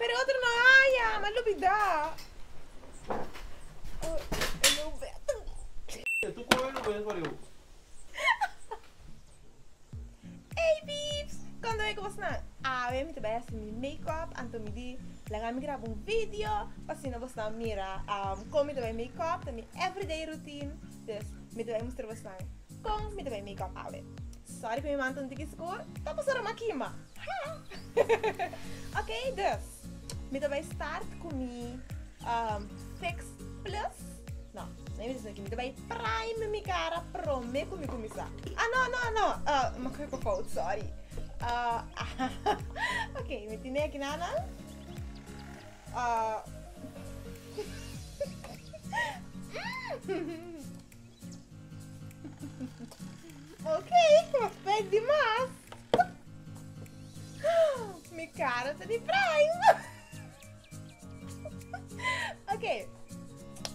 Pero e otro no haya, m'a lubida. Oh, e no Tu koe lo bes pariu. Hey peeps! Kon ta bay ku bosnan? Awe mi ta bay hasi mi make-up, anto mi di laga mi graba un video pa asina bosnan mira kon mi ta bay make-up, ta mi everyday routine, dus mi ta bay mustra bosnan kon mi ta bay make-up awe. Sorry ku mi man ta un tiki skur, ta pasobra mi a kima. Ok, dus mi ta bai start ku mi Fix Plus. No, no mi ta mi ta bai prime mi kara prome ku mi kuminsá. Ah, no, no, no, mi a kohe ku fout, sorry. Ok, mi tine aki nan nan. Ok, mas pek di mas. Mi cara ta di prime. Ok.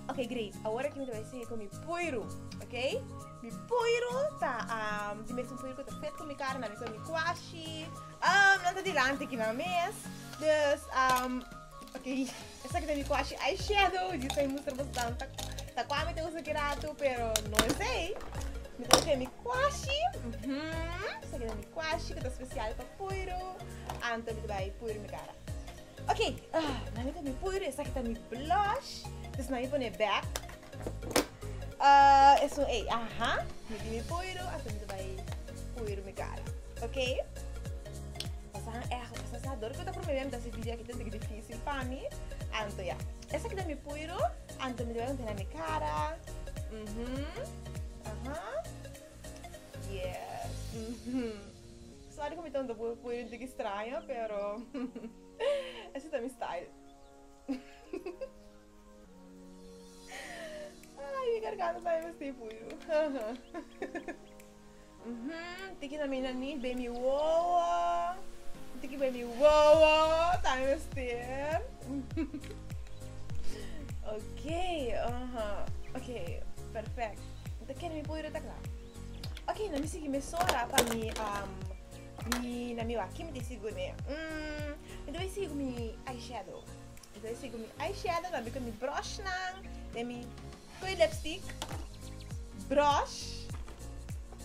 Ok, great. Awor aki mi ta bai sigui ku mi puiru. Ok? Mi puiru ta um, di mes un puiru ku ta fit ku mi cara, na mi ku mi kwashi. Nan ta dilanti aki nan mes. Dus, ok, esaki ta mi kwashi eyeshadow. Djis ta mi mustra boso ta ta kwa mi ta usa ki ratu, pero no esei. Mi ta usa mi kwashi. Esaki ta mi kwashi ku ta spesial pa puiru. Anto mi ta bai puiru mi kara. Ok, nan mi ta mi puiru, esaki ta mi blush. Dus nan mi pone bek. Esun ei, aha. Mi tin mi puiru, anto mi ta bai puiru mi kara. Ok. Pasahan echt, pasahan sa dor ku ta prome bia mi ta hasi video aki ta un difisil pa mi. Anto ya. Esaki ta mi puiru, anto mi ta bai pone na mi kara. Aha. Yes. Sorry ku mi ta un puiru un tiki straño, pero ese ta mi style. Ay, mi garganta tambe mester puiru. Tiki na mi naniz, bay mi wowo. Tiki bay mi wowo, tambe mester. Ok, aha. Ok, perfect. Ta kere mi puiru ta kla. Ok, na mi sigui mesora pa mi, mi, na mi wak ki mi ta sigui kuné. Mi ta bay sigui ku mi eyeshadow. Mi ta bay sigui ku mi eyeshadow, tambe ku mi brushnan, den mi Koe lipstick, brush,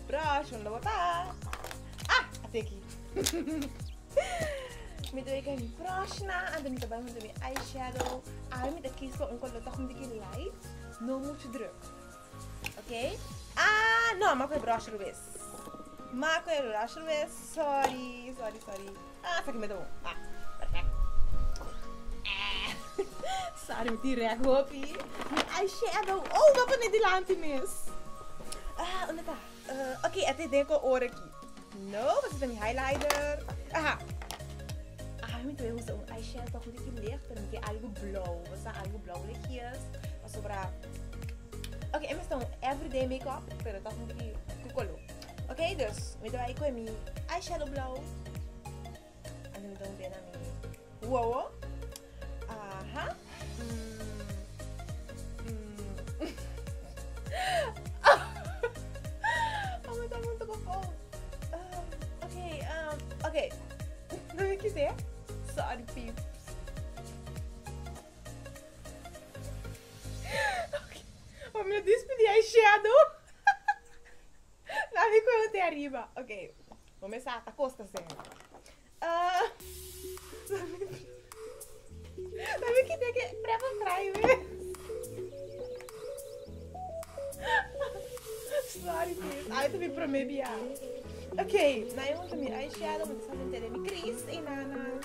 brush, unda bo ta? Ah, ate aki. Mi ta bay mi brush nan, anto mi ta bay hunto mi eyeshadow. Awe mi ta kies pa un color toch un tiki light, no mucho druk. Ok? Ah, no, m'a koe brush robes. M'a koe brush robes, sorry, sorry, sorry. Ah, esaki mi ta bon. Ah, perfect. Eh, sorry, mi tin rek hopi. Mi eyeshadow. Oh, mi a pone dilanti mes. Ah, unda ta? Uh, ok, e ta den ko ora aki. No, pasobra ta mi highlighter. Aha. Ah, mi ta usa un eyeshadow pa goed aki licht, pero mi ke algo blauw. Basta algo blauw lichtjes. Pasobra. Ok, e mester un everyday makeup, pero toch un tiki ku color. Ok, dus mi ta bai koe mi eyeshadow blauw. Anto mi ta hunté na mi wowo. Aha. Mm. Mm. Oh, mi ta punto ku fout. Ok, ok. No mi kise. Sorry, peeps. Ok. Oh, mi a despedí eyeshadow. Laat mi koe te ariba. Ok. Bo me sa ta kosta sen. Uh, laat mi kita ke prepa fry mes. Sorry please. Ai ta mi prome bia. Ok, na e unta mi eyeshadow, mi ta sa tene mi crease e nana.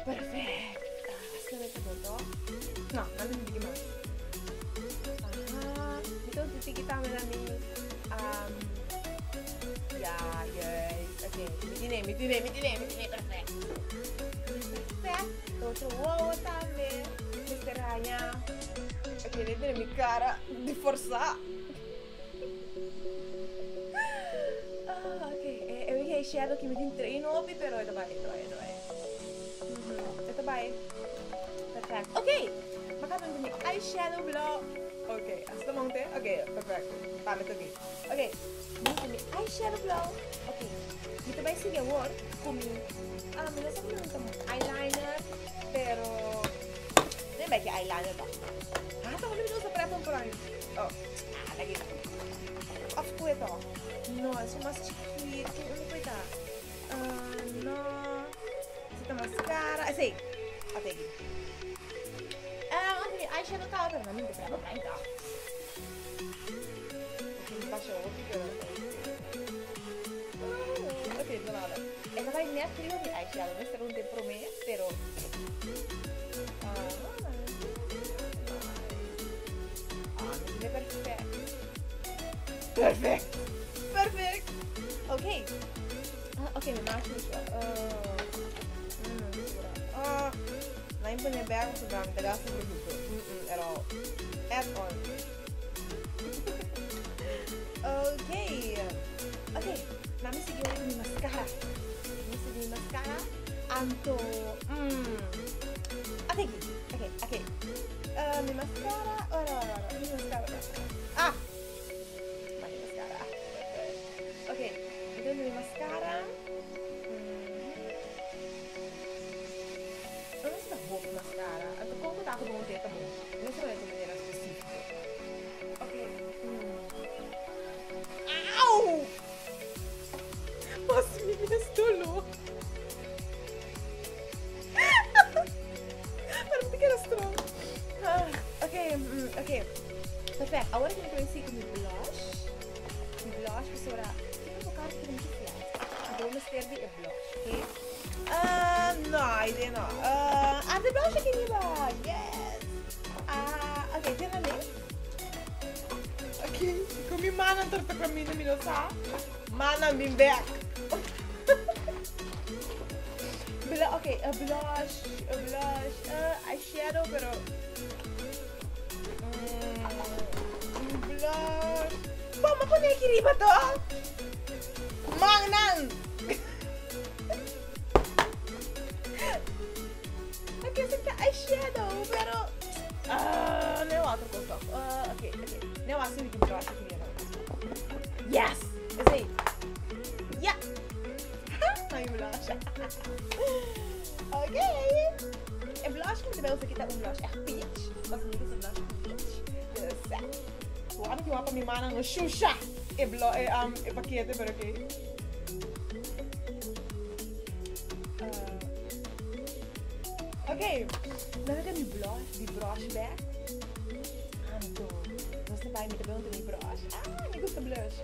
Perfect. Ah, asina ta bon toch? No, na mi tiki mas. Aha, mi ta usa tiki tambe na mi um, ja, juist. Ok, mi tine, mi tine, mi tine, mi tine, perfect. Perfect. Otro wowo tambe. Mester haña. Ok, mi tene mi cara di forsa. Ah, ok. E wiki eyeshadow ki mi tin train hopi, pero e ta bai, e ta bai, e ta bai. E ta bai. Perfect. Ok! Mi a kaba di mi eyeshadow blauw. Ok, así ta bon te? Ok, perfect. Pa mi ta ok. Ok, mi usa mi eyeshadow blauw. Ok, mi ta bai sigui awor ku mi, ah, mi no sa ku mi ta eyeliner. eyeliner ta. Ah, ta mi usa prep un prime. Oh, ah, lagi. Of kue to. No, es mas chiquito. Unda kue ta? Uh, no. Ese ta mascara. Esey. Ate aki. Ah, unda mi eyeshadow ta? Pero no mi prep un prime ta. Pasha hopi, pero... Ok, no nada. E ta bai net riba mi eyeshadow. Mester un te prome, pero... Ah, mi tiene perfect. Perfect. Perfect. Ok. Ah, ok, mi maas mucho. Ah, na impone bag of zo'n de gasta producto. At all. At all. Ok. Ok, na mi sigui mi mascara. Mi sigui mi mascara. Anto, Ok, ok. Mi mascara. Ora, ora, ora. Mi mascara. Ah! Mi mascara. Ok, entonces mi mascara. No ta hopi mascara. Anto con cu ta cu bon te ta bon. No ta di manera specifico. Ok. Auw! Mas mi mes dolor. Pero mi ta keda strong. Ah, ok, ok. Perfect. Awor cu mi ta bay sigui cu mi blush. Mi blush pasobra tin un poco cu ta mucho flat. Anto bo mester di e blush, ok? Ah, no, idea no. Ah, arte blush aki riba. Yes. Ah, ok, tin na link. Ok, cu mi manan torta caminda mi no sa. Manan bin back. Bla ok, a blush, a blush, eyeshadow, pero blush. Bo, ma pone aki riba toch? Mannan! Ok, esaki ta eyeshadow, pero ah, no otro cos toch. Ok, ok. No hace mi blush aki riba. Yes! Esey. Ja! Mi blush. Ok. E blush ku mi ta bai usa aki ta un blush echt peach. Pasobra mi gusta blush peach. Dus, wak ki wak pa mi mannan no shusha e blo e um e pakete pero ok. Ok, nan a mi blush, di brush back. Anto, nos ta bai mi ta bai unta mi brush. Ah, mi gusta blush.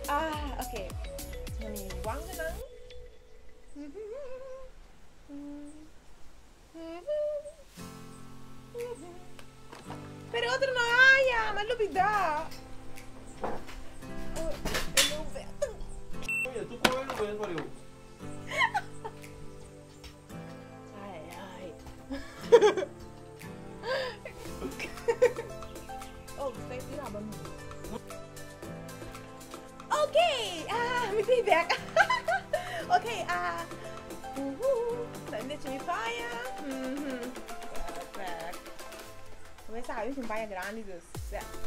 Ah, ok. Na mi wangennan. Pero otro no haya, m'a lubida. Oh, e lube. Oye, tu come lube es pariu. Ai, ai. Oh, sta tira ba mi. Ok, ah, mi ta bek. Ok, ah, uhu, ta nechi mi paña. Perfect. Bo sa, mi tin paña grandi dus.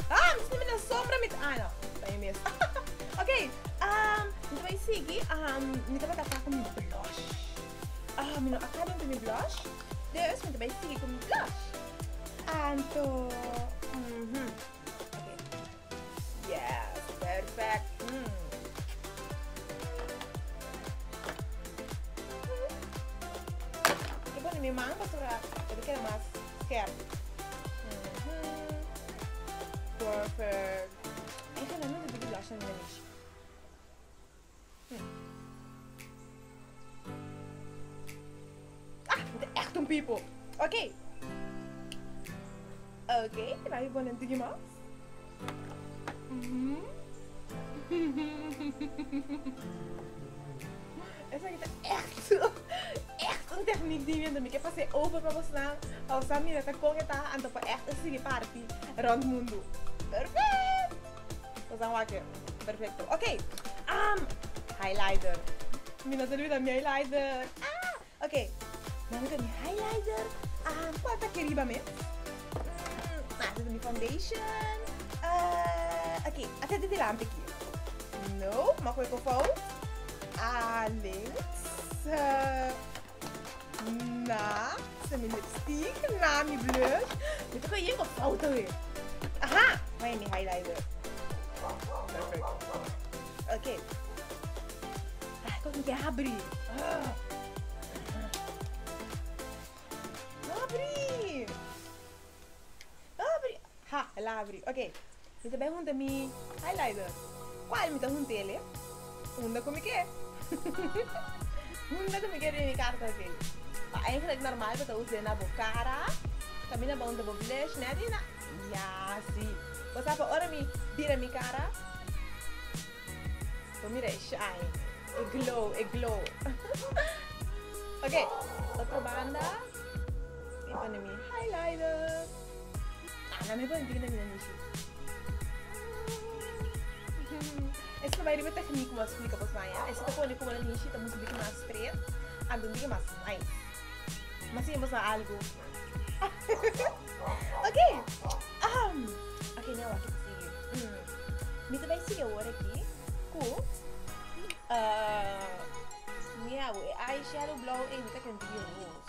Ah, mi sinti mi na sombra mi ta, ah no, ta mi mes. Ok, ah, mi ta bai sigui, ah, mi tabata kla ku mi blush. Ah, mi no a kaba ku mi blush, dus mi ta bai sigui ku mi blush. Anto, ok. Yes, perfect. Ik pone mi man pasobra e ta keda mas skerp. Perfect. Ik ga nou de blush aan mijn Ah, mi ta echt un pipo. Ok. Ok, laat mi pone un tiki mas. Esaki ta echt, echt un techniek di mi. Anto mi ke pas'é over pa bosnan, pa bosan mira ta kon e ta, anto pa echt e sigui parti rond mundu. Perfect! Bosan wak e. Perfecto. Ok, highlighter. Mi no ta olbida mi highlighter. Ah! Ok, nan mi ta mi highlighter. Cual ta aki riba mes? Ah, ta mi foundation. Ok, ate di dilanti aki. No, ma koe ko fout. Ah, links. Na. Usa mi lipstick na mi blush. Mi ta koe ko foto we. Aha! Mai mi highlighter. Perfect. Ok. Ai, kon mi ke habri. Ah. Habri! Habri! Ha, el a habri. Ok. Mi ta bai hunta mi highlighter. Cual mi ta hunt'ele? Unda cu mi ke. Unda cu mi ke den mi cara ta hunt'ele. Pa eigenlijk normal bo ta us'e na bo cara. Caminda bo hunta bo blush net y na. Ya, si. Bo sa pa ora mi bira mi cara, bo mira e shine, e glow, e glow. Ok, otro banda. Mi pone mi highlighter. Ah, na mi pone tiki na mi nanishi. Esa ta bai riba techniek ku bo a splika bos maña. Esa ta pone ku bo nanishi ta musu biki mas straight, anto un biki mas nice. Mas siña bos algu. Ok, ok, mi a wak ki ta sigui. Mi ta bai sigui awor aki ku mi a e eyeshadow blou ei mi ta kere un tiki roos.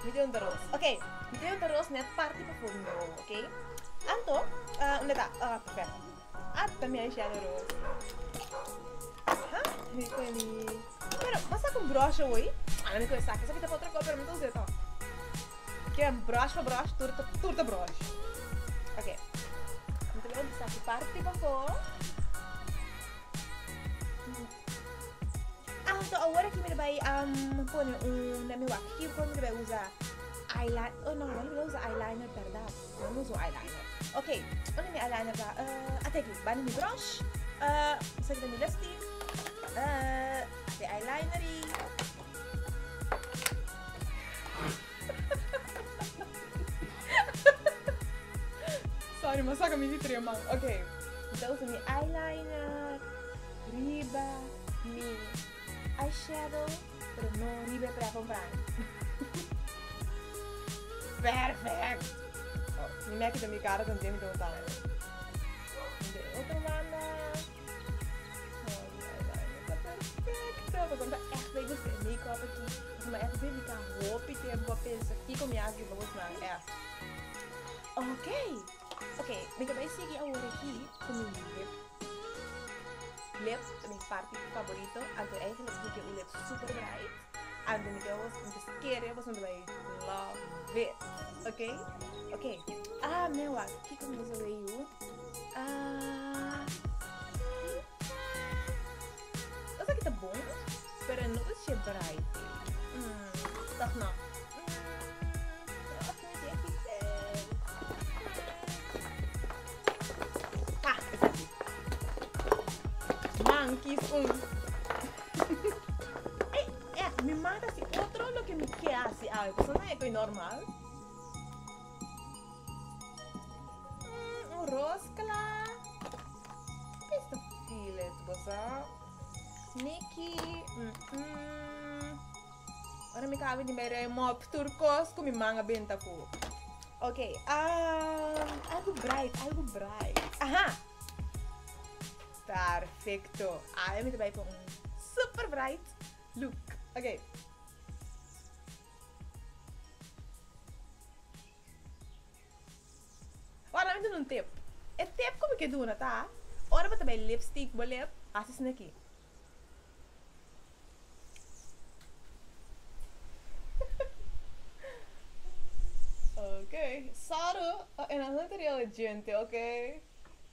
Mi tin un ta roos. Ok, mi tin un ta roos net parti pafó mi wowo, ok? Anto, unda ta? Ah, perfecto. Ata mi eyeshadow roos. Aha, mi koe mi. Pero, bo sa ku brush awoi? Ah, mi koe saki. Esaki ta pa otro kos, pero mi ta usa e tòg. Ke brush pa brush, tur ta, tur ta brush. Ok. Mi ta bai saki parti pafó. Anto awor aki mi ta bai pone un na mi wak. Kiko mi ta bai usa eyeliner. Oh no, no mi ta usa eyeliner berdad. No mi usa un eyeliner. Ok, unda mi eyeliner ta? Ate aki, banda mi brush. Esaki ta mi lipstick. Ate eyeliner i. Sorry, mi a saka mi di tre man. Ok, mi ta usa mi eyeliner riba mi eyeshadow, pero no riba e prep un prime. Perfect! Oh, mi meki ta mi cara tanto mi ta usando. De otro banda. Oh, eyeliner ta perfecto. Pasobra mi ta echt bij gusta e make-up aki. Pasobra mi echt dedica hopi tempo a pensa kiko mi haci pa bosnan echt. Ok, ok, mi ta bai sigui awor aki ku mi lip. Lip ta mi parti favorito, anto eigenlijk mi ke un lip super bright. Anto mi ke bos, mi ta kere boso ta bai love it. Ok, ok. Ah, mi a wak, kiko mi usa wei yu? Ah, esaki ta bon, pero no ta she bright. Toch no. Ah, esaki. Man kies un. Ey, echt, mi man ta hasi otro loke mi ke hasi awe. Pasobra nan e koe normal. Un ros kla. Best to feel it, bo sa. Sneaky. Ora mi caba di mira e mop tur cos cu mi man a benta cu. Ok, um, algo bright, algo bright. Aha! Perfecto. Ahora mi ta bai con un super bright look. Ok. Ora mi duna un tip. E tip cu mi ke duna ta, ora bo ta bai lipstick bo lip, haci esaki. Ok, sorry, e nan no ta real djente, ok?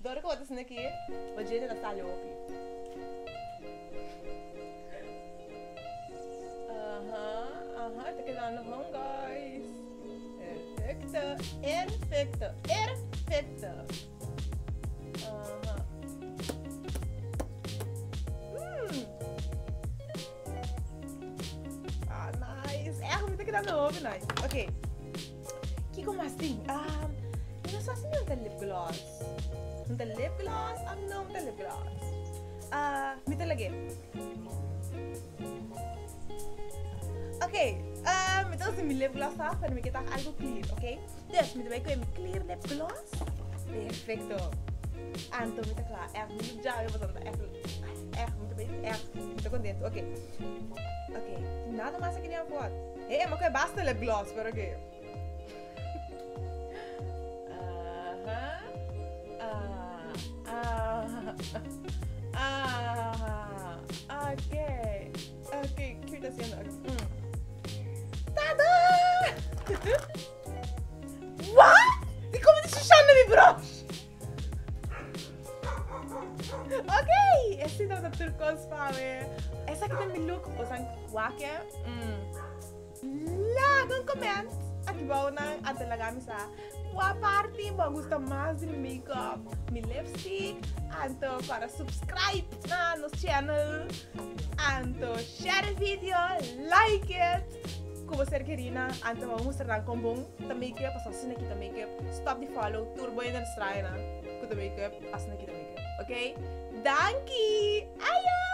Dor ku bo ta sinti aki, bo djente ta sali hopi. Aha, aha, ta kedando bon, guys. Perfecto, perfecto, perfecto. Aha. Mm. Ah, nice. Echt, mi ta kedando hopi nice. Ok. Kiko mas tin? Um, mi no sa si mi ta lip gloss. Mi ta lip gloss? Ah, no, mi ta lip gloss. Ah, mi ta lag'é. Ok, uh, mi ta usa mi lip gloss af, pero mi ke tak algo clear, ok? Dus, mi ta bai koe mi clear lip gloss. Perfecto. Anto mi ta kla. Echt, mi look djawe, pasobra mi ta echt, Echt, mi ta bay echt. Mi ta contento. Ok. Ok. Nada mas aki den afot. Hey, ma koe basta lip gloss, pero ok. Aha. Ah. Ah. Ah. Ok. Ok, kiko ta haciendo? Mm. Tada! What? Di como di shishando mi brush? Ok, esi tabata tur kos pa mi. Esaki ta mi look. Bosan wak e? Mm. Laga un comment aki bou nan anto laga mi sa kua parti bo a gusta mas di mi makeup, mi lipstick, anto kòrda subscribe na nos channel, anto share e video, like it ku bo ser kerina, anto bo mustra nan kon bon ta makeup pasobra asina kita makeup, stop di follow tur bo hende na straña nan ku ta makeup, asina kita makeup, ok? Danki! Ayo!